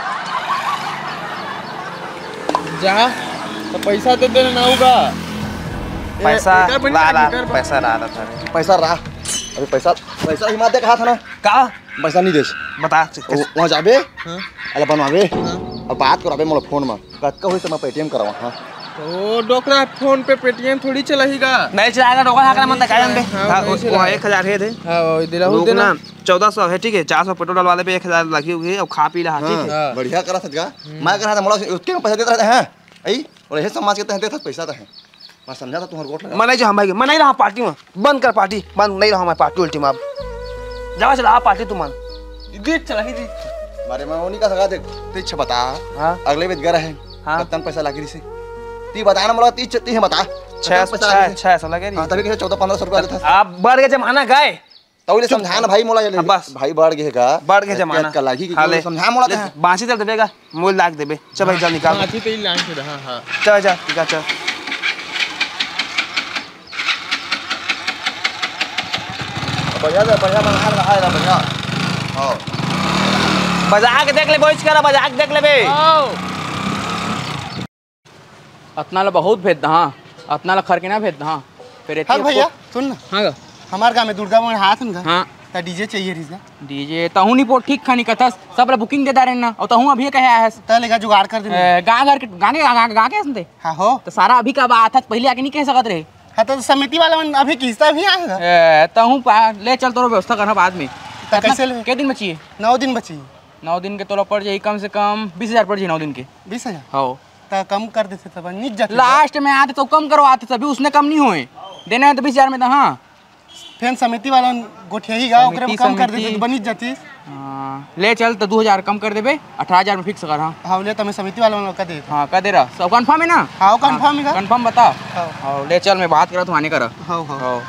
जा, तो पैसा दे देना ना होगा। ए, पैसा एकर बनी ला, ना, ला, एकर बनी। पैसा ला, ला, था। पैसा रहा, अभी पैसा, पैसा ही मत दे कहा था ना। का? पैसा नहीं देस। बता। ओ, वहाँ जाबे, हाँ। अला बनवाबे, हाँ। और बात कराबे मोला फोन में। कतका होई त मैं Paytm करवा, हाँ। ओ, डोकरा फोन पे Paytm थोड़ी चलाही गा। नहीं चलाएगा, डोकरा हाकरा मन तक आएंगे। हाँ, हाँ, नहीं ओ, चलाएगा। एक हजार है दे। हाँ, वो दे रहा हूँ, रुक देना। ना, चौदह सौ है, ठीक है, चार सौ पेट्रोल डलवा लेबे, एक हजार लगी हुई है, और खा पी ला, ठीक है? हाँ। बढ़िया करा था गा। हम्म। मैं करा था, मोला उसके में पैसा देता रहता है, आई? और ये समाज के तहत देता पैसा तो है। मैं समझा था तुम्हारे गोठ लगा। मैं नहीं जाऊँ भाई, मैं नहीं रहा पार्टी में। बंद कर पार्टी, बंद नहीं रहा मैं पार्टी उल्टी में अब। जाओ चला पार्टी तुम मन। देख चला ही देख। मारे मैं वो नहीं कह सका देख। तू इच्छा बता। हाँ। अगले बेद गर है। हाँ। कतन पैसा लागी रिसे? ती बता ना मोला, ती इच्छा ती है बता। छह, कतन पैसा लागी रिसे? छह सौ लगे री। हाँ, तभी कैसे चौदह पन्द्रह सौ रुपया लेता। आप बढ़ गए जमाना गए। तौले समझा ना भाई मोला, ये ले। हाँ, बस। भाई बढ़ गए का? बढ़ गए जमाना। का लागी कि हाँ, ले। समझा मोला ले, तैं। बांसी चल देबे गा, मोल लाग देबे। चल भाई, चल निकाल। बांसी तो ही लांग के रहा, हाँ। चल, चल, निकाल, चल। बढ़िया दे, बढ़िया बना रहा है, बढ़िया। हाँ। बजा के देख ले, बोइच करा, बजा के देख लेबे। हाँ। अतना ला बहुत भेज दहा, अतना ला खरके ना भेज दहा। फिर एती हाँ भैया, को सुन ना। हाँ गा। हमार गाँव में दुर्गा मन हाथ न गा। हाँ। त DJ चाहिए रहिस गा। DJ तहूँ नहीं पो ठीक खानी कथस, सब ला booking दे डारेन ना, और तहूँ अभी कहे आयस। त लेगा जुगाड़ कर दे। ए, गाँव घर के, गाँव के, गाँव, गाँव के हसन ते? हाँ हो। त सारा अभी का बात है, पहले आके नहीं कह सकत रहे। हाँ, त समिति वाला मन अभी किस्ता भी आएगा। ए, तहूँ पा-, ले चल, तोरो व्यवस्था करना बाद में। त कैसे ले? के दिन बची है? नौ दिन बची है। नौ दिन के तोला पड़ जाही कम से कम बीस हजार पड़ जाही नौ दिन के। बीस हजार? हाँ। त कम कर देते तब, निक जाते। Last में आते तो कम करवाते, तभी उसने कम नहीं होए। देना है तो बीस हजार में तो, हाँ। फेन समिति वाला गोठियाही गा, ओकरे में समिति, कम कर देते समिति। तो बनिच जाती। हाँ, ले चल तो दो हजार कम कर देबे, अठारह हजार में fix कर, हाँ। हाँ, ले तो मैं समिति वाला मन का दे देता। हाँ, का दे रहा? सब confirm है ना? हाँ, वो confirm है गा। Confirm बता। हाँ। हाँ, ले चल, मैं बात करा, तू आने करा। हाँ, हाँ। हाँ।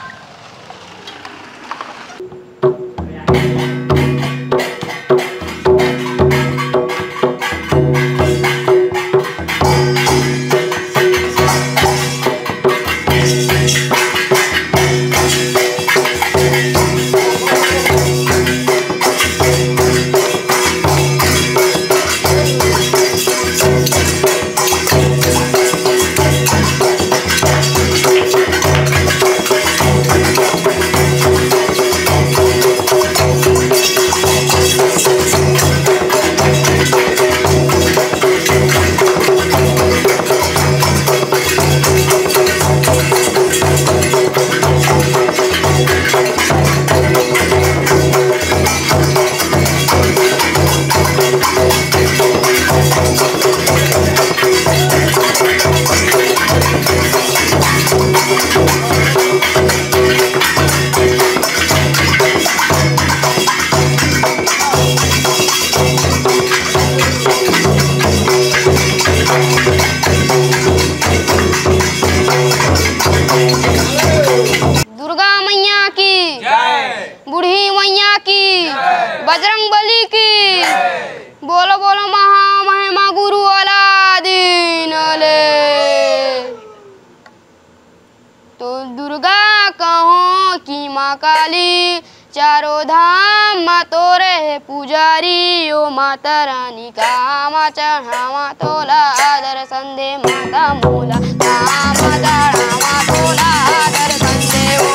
दुर्गा मैया की जय। बूढ़ी मैया की जय। बजरंग बली की जय। बोलो बोलो महामहिमा गुरु वाला दिन ले। तो दुर्गा कहो कि माँ काली चारों धाम मा तोरे हे पुजारी, ओ माता रानी, कहाँ मा चढ़ावा तोला दर्शन दे माता मोला, कहाँ मा चढ़ावा तोला दर्शन दे ओ।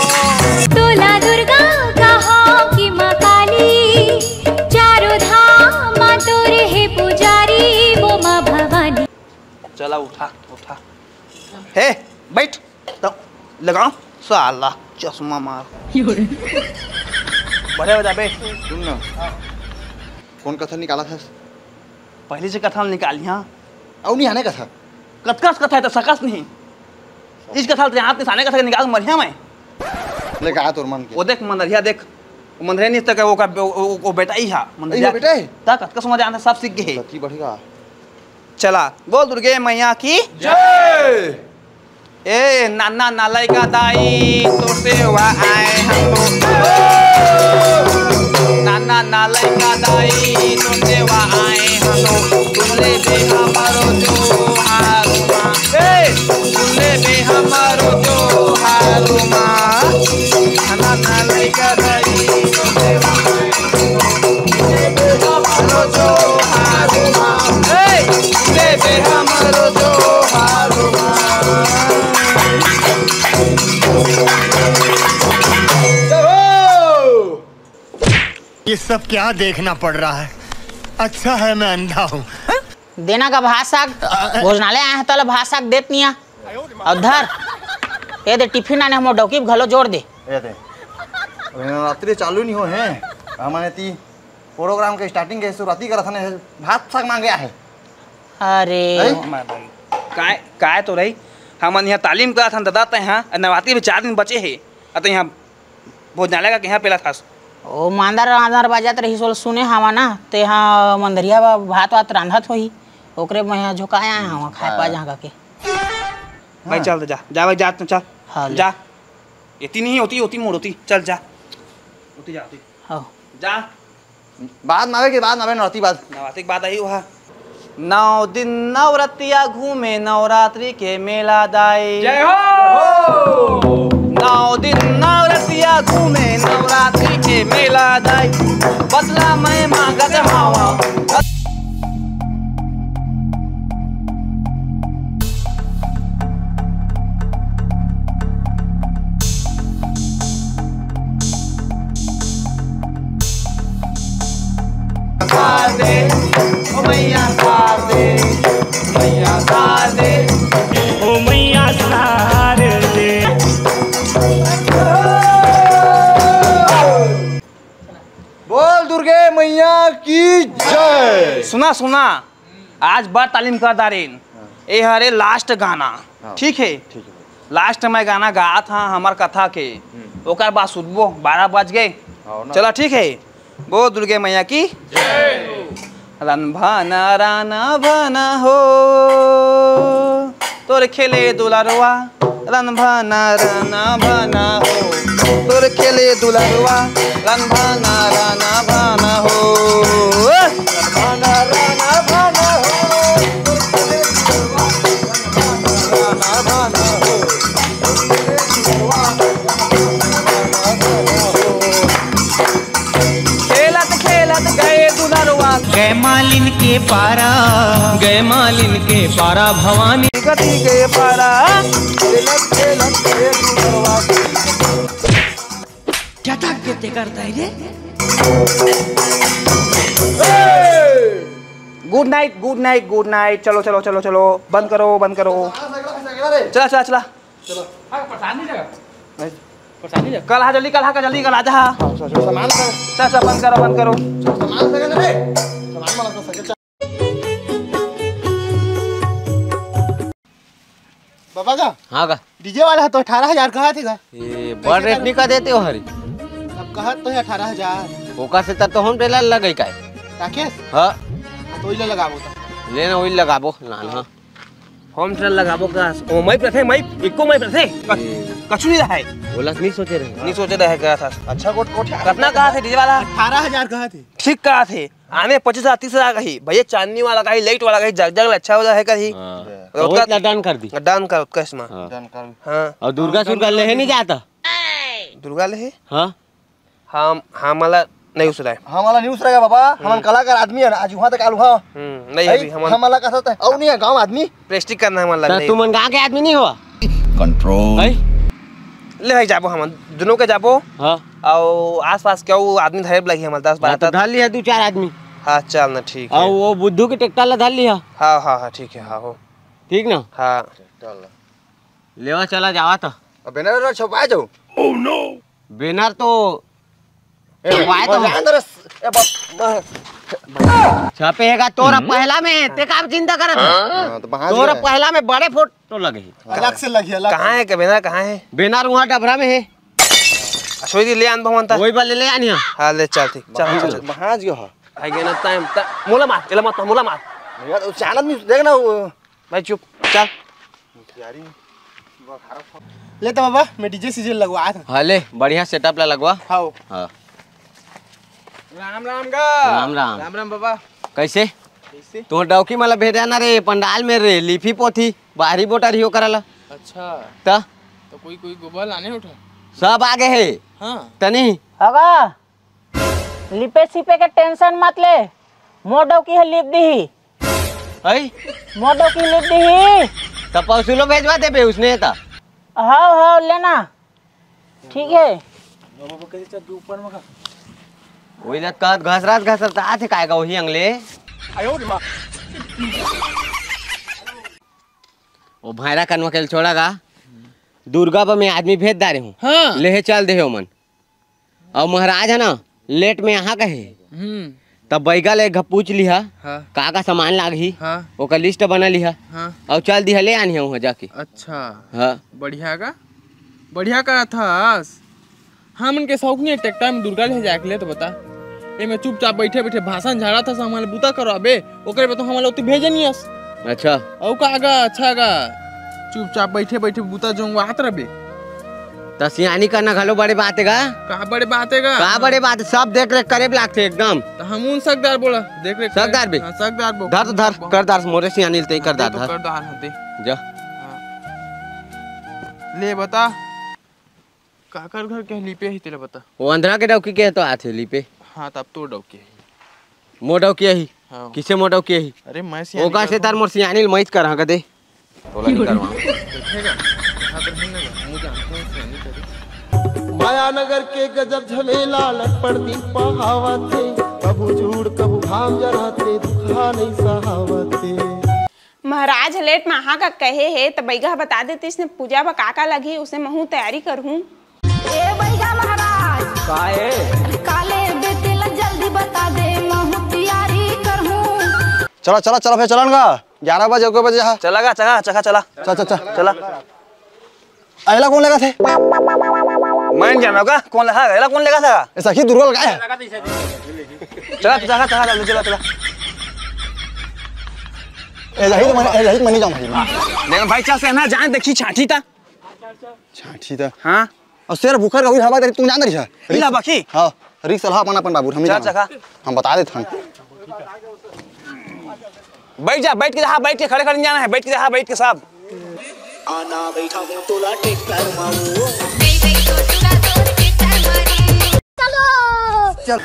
तोला दुर्गा कहा कि माँ काली, चारों धाम मा तोरे हे पुजारी, वो माँ भवानी। चला उठा, उठा। हे, बैठ। तो लगाओ साला चश्मा मार। बढ़िया हो जाबे। सुन ना, कौन कथा निकाला था? पहली से कथा निकाली, हाँ। अउ नहीं आने कथा। कतका से कथा है तो सकस नहीं। इस कथा से हाथ निशाने कथा निकाल मरिया मैं। ले कहा तोर मन के? वो देख मंदरिया देख। वो मंदरिया नहीं तक वो का, वो, वो, वो बेटा ही हा। मंदरिया इहो बेटा है? ता कतका समझ आने सब सीख गए। गति बढ़ेगा। चला, बोल दुर्गे मैया की जय। ए नाना ना लइका दाई, तोर सेवा आए हम तो। नाना ना लइका दाई, तोर सेवा आए हम तो। सुन ले बे हमरो जोहार माँ। ए, सुन ले बे हमरो जोहार माँ। नाना ना लइका दाई, तोर सेवा आए हम तो। ये सब क्या देखना पड़ रहा है? अच्छा है मैं अंधा हूँ। देना का भाषा भोजनालय आया है, तला भाषा देत निया। अउ धर, ए दे टिफिन आने हमर डौकी घलो जोर दे। ए दे। अभी नवरात्रि चालू नहीं हो है। हमने ती प्रोग्राम के स्टार्टिंग के शुरुआती करत हने भात साग मांगे आहे। अरे। हैं? काय काय तो रही। हमन यहाँ तालीम करत हन दादा, तै यहाँ नवरात्रि में चार दिन बचे हे। अत यहाँ भोजनालय का कहाँ पेला थास? ओ मांदर आंदर बाजत रही सोल सुने हवा ना, ते यहाँ मंदरिया बा भात वात रांधत होही, ओकरे मैं यहाँ झोंकाय आए हवा खाए पा जहाँ के। भाई चल दे जा, जा भाई जा, तू चल। हाँ, ले। जा। इतनी नहीं होती, होती मोड़ होती। चल जा। होती जा, होती। हाँ। जा। बाद में आवे के बाद में आवे नौती बाद। नवातिक बात आई हुआ। नौ दिन नवरतिया घूमे नवरात्रि के मेला दाई। जय हो। नौ दिन नवरतिया घूमे नवरात्रि के मेला दाई। बदला मैं मांगत हावा। सार दे, ओ मैया सार दे, मैया सार दे। ओ मैया सार दे। बोल दुर्गे मैया की जय। सुना सुना, आज बड़ तालीम कर दारेन। ए हरे लास्ट गाना, हाँ। ठीक है? ठीक है भाई। लास्ट में गाना गात हा हमार कथा के, हम्म। ओकर बाद सुतबो, बारह बज गए। हाँ ना। चला ठीक है, बोल दुर्गे मैया की। रन भाना राना भाना हो, तोर खेले दुलारवा। रन भाना राना भाना हो, तोर खेले दुलारवा। रन भाना राना भाना हो। खेलत खेलत गए दुलरवा। गए मालिन के पारा, गए मालिन के पारा भवानी। गति के पारा। खेलत खेलत गए दुलरवा। क्या ताकत करता है रे? गुड नाइट, गुड नाइट, गुड नाइट। चलो चलो चलो चलो, बंद करो, बंद करो। चला चला चला। चलो। प्रसाद नहीं लगा। प्रसाद नहीं लगा। कल आ जल्दी, कल आ जल्दी, कल आ जा। सामान चल चल, बंद करो, बंद करो। सामान लगा रे। सामान वाला। बाबा का? हाँ का? डीजे वाला तो अठारह हजार कहा थे का? ये बड़ रेट नहीं का देते हो हरी? अब कहा तो है अठारह हजार। ओका से तब तो हम टेलर लगे का है। राकेश? हाँ। तो इला लगाबो तो। लेना वही लगाबो, लान हाँ। होम थिएटर लगाबो का? ओ माइक रथे, माइक, इको माइक रथे। कछु नहीं रहा है। बोला नहीं सोचे रहे। नहीं सोचे रहे कहा था। अच्छा कोट कोट। कितना कहा थे डीजे वाला? अठारह हजार कहा थे। ठीक कहा थे। आने पच्चीस हजार, तीस हजार कही भैया, चांदनी वाला कही, लाइट वाला कही, जग जग अच्छा हो जाए कही। हाँ। तो उसका डन कर दी। डन कर उसका इसमें। हाँ। डन कर। हाँ। और दुर्गा सुर्गा ले नहीं जाता। दुर्गा ले? हाँ। हम हमला नहीं उसराय। हमला नहीं उसराय गा बाबा, हमन कलाकार आदमी हन, आज उहाँ तक आलू हाँ। हम्म, नहीं अभी हमन हमला कहा था, अउ नहीं हे गाँव आदमी। प्रेस्टिक करना हमला त नहीं। तुमन गाँव के आदमी नहीं हो? कंट्रोल। है? ले भाई जाबो हमन, दुनों के जाबो। हाँ। अउ आसपास के अउ आदमी धरे लगी हमन दस हाँ, बारह तो धर लिया दू चार आदमी। हाँ, चल ना, ठीक हे। अउ वो बुद्धू के ट्रैक्टर ला धर लिया। हाँ, हाँ, हाँ, ठीक हे, हाँ हो। ठीक ना? हाँ। लेवा चला जावा तो। अब बैनर वैनर छपवा जाओ। बैनर तो ए, छपवाए तो। मजा अंदर स-, ए, बा-, बा-, छपेगा तोरा पहला में, ते का चिंता करत हे? हाँ, तो बहाज तोरा गया। पहला में बड़े फोटो लगे हे। अलग से लगी, अलग कहाँ से। हे के बैनर, कहाँ हे? बैनर वहाँ डबरा में हे। अशोक जी ले आन भगवान ता। वही बा ले, ले आनी है। हाँ, ले चल, ठीक। चल, चल, चल। बहाज गया है। आई गेना टाइम ता। मोला मार, एला मत, मोला मार। यार, वो चालन नहीं, देख ना वो। भाई चुप, चल। ले तो बाबा, मैं डीजे सीजे लगवा था। हाँ, ले, बढ़िया सेटअप ला लगवा। हाँ। हाँ। राम राम गा। राम राम। राम राम बाबा। कैसे? कैसे? तोर डौकी मला भेजा ना रे, पंडाल में रे, लिफी पोथी, बाहरी बोटा रही ओकरा ला। अच्छा। त? तो कोई, कोई गोबर लाने उठा। सब आगे हे। हाँ। तनी। हगा, लिपे सिपे के टेंशन मत ले, मोर डौकी हे लिप दीही। है? मोर डौकी लिप दीही। त पौसुलो भेजवा देबे उसने त। हाव, हाव, लेना। ठीक हे। वही लत कहत घसरत घसरत आथे काय का वही अंगले। ओ भाईरा कनवा के छोड़ा गा। दुर्गा बा में आदमी भेज डारे हूँ। हाँ। लेहे चल देहे ओमन। अउ महाराज हे ना, लेट में यहाँ कहे। हम्म। तब बैगा ले घ-, पूछ लिहा, हाँ। का का सामान लागही, हाँ। ओकर लिस्ट बना लिहा। हाँ। अउ चल दिहा, ले आनी है वहाँ जाके। अच्छा। हाँ। बढ़िया का? बढ़िया करत हस। हमन के शौक नहीं है ट्रैक्टर में दुर्गा ले जाए के ले तो बता। एमे चुपचाप बैठे बैठे भाषण झाड़ा था, हमन ले बूता करवाबे, ओकरे बाद तो हमन ला ओती भेजे नहीं अस। अच्छा। अउ का गा, अच्छा गा। चुपचाप बैठे बैठे बूता जोंगवात रहबे। त सियानी करना घलो बड़े बात हे गा। का बड़े बात हे गा? का बड़े बात हे? सब देख रेख करे लागथे एकदम। त हमन सकदार बोला, देख रेख करे। सकदार बे। हाँ, सकदार बो। धर तो धर, कर दार मोरे सियानी ल तई कर दार तो धर। कर दार हते। जा। हाँ। ले बता। काकर घर के लिपे ही तेला बता। वो अंधरा के डौकी के तो आथे लिपे। हाँ, तब तो डौकी ही। मोर डौकी ही। हाँ। किसे मोर डौकी ही? अरे मैं सियानी ओकर से करहूँ। तार मोर सियानी ल मैच कर हाँ कदे। तोला नहीं करवा। देखेगा? हाथ रही ना, मुझे आंखों से नहीं करे। मायानगर के गजब झमेला, लटपट दिन पहावत हे। कभू झूड़, कभू घाम जराथे, दुखा नहीं सहावत हे। महाराज ह लेट म आहा का कहे हे, त बइगा ह बता देतिस ने पूजा बर का का लगही, उसे महूं तैयारी करहूं। ए बइगा महाराज। का ए? काले बेटे ला जल्दी बता दे, महूं तैयारी करहूं। चला, चला, चला, फेर चलन गा। ग्यारह बजे, एक बजे हा। चला गा, चला, चला, चला। चल, चल, चल। चला। अइला कोन लेगथे? मैं नइ जानव का, कोन लेगथे? अइला कोन लेगथे? ए सखी, दुर्गा लगा है। चला, चला, चला, चला, चला। ए जाही तो मने, ए जाही तो मने जाऊं भाई। लेकिन भाई, चल से ना जान, देखी छाठी ता। छाठी ता। हाँ। अउ शेर भूखर का उही हवा, तू जान रही है? इला बाकी? हाँ। रिक्स ला अपन अपन बाबू, हम ही चल, जानब। चखा। हम बता देत हन। बैठ जा, बैठ के जा, हाँ, बैठ के, खड़े खड़े नहीं जाना है, बैठ के जा, हाँ, बैठ के सब। आना बैठा हूँ तोला ट्रैक्टर मारू। चलो। चल।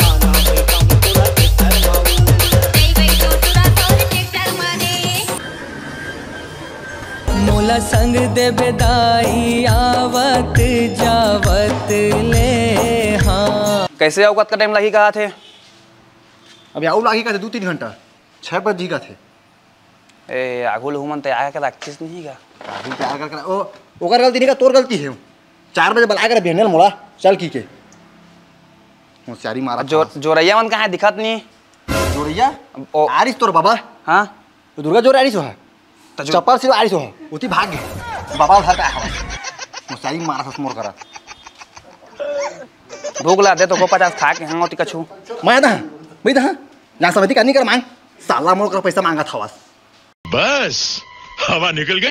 आना बैठा हूँ तोला ट्रैक्टर मारू। मोला संग देबे दाई आवत जावत ले हाँ। कैसे अउ कतका टाइम लगही कहाथे? अभी अउ लगही कहाथे दू तीन घंटा, छः बजही कहाथे। ए, आघू ले हमन तैयार करके रखिस नहीं का? आघू तैयार करके रख-, ओ, ओकर गलती नहीं का, तोर गलती है। चार बजे बला के रख बिहनिया मोला, चल की के। होशियारी मारा जो, था। जोरैया मन कहाँ है, दिखत नहीं? जोरैया? ओ। आरिस तोर बाबा। हाँ? तो दुर्गा जोर आरिस हो। त जो चप्पल सिर्फ आरिस हो। उती भाग गए। बाबा उधार का आवा। होशियारी मारा था मोर करा। भूख ला दे तो को पचास खा के हाँ ओती कछु। मैं दा, मैं दा। ना समझती का नहीं कर मांग। साला मोर करा पैसा मांगा था बस। बस, हवा निकल गई।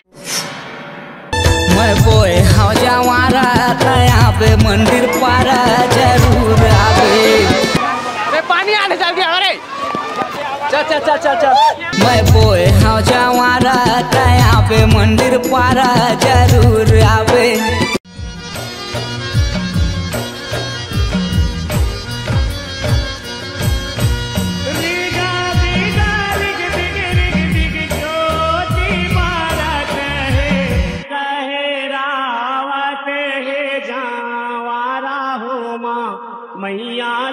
मैं बोए हव जवारा, तया पे मंदिर पारा जरूर आवे। अरे पानी आने चल गया, अरे। चल, चल, चल, चल, चल। मैं बोए हव जवारा, तया पे मंदिर पारा जरूर आवे। मैया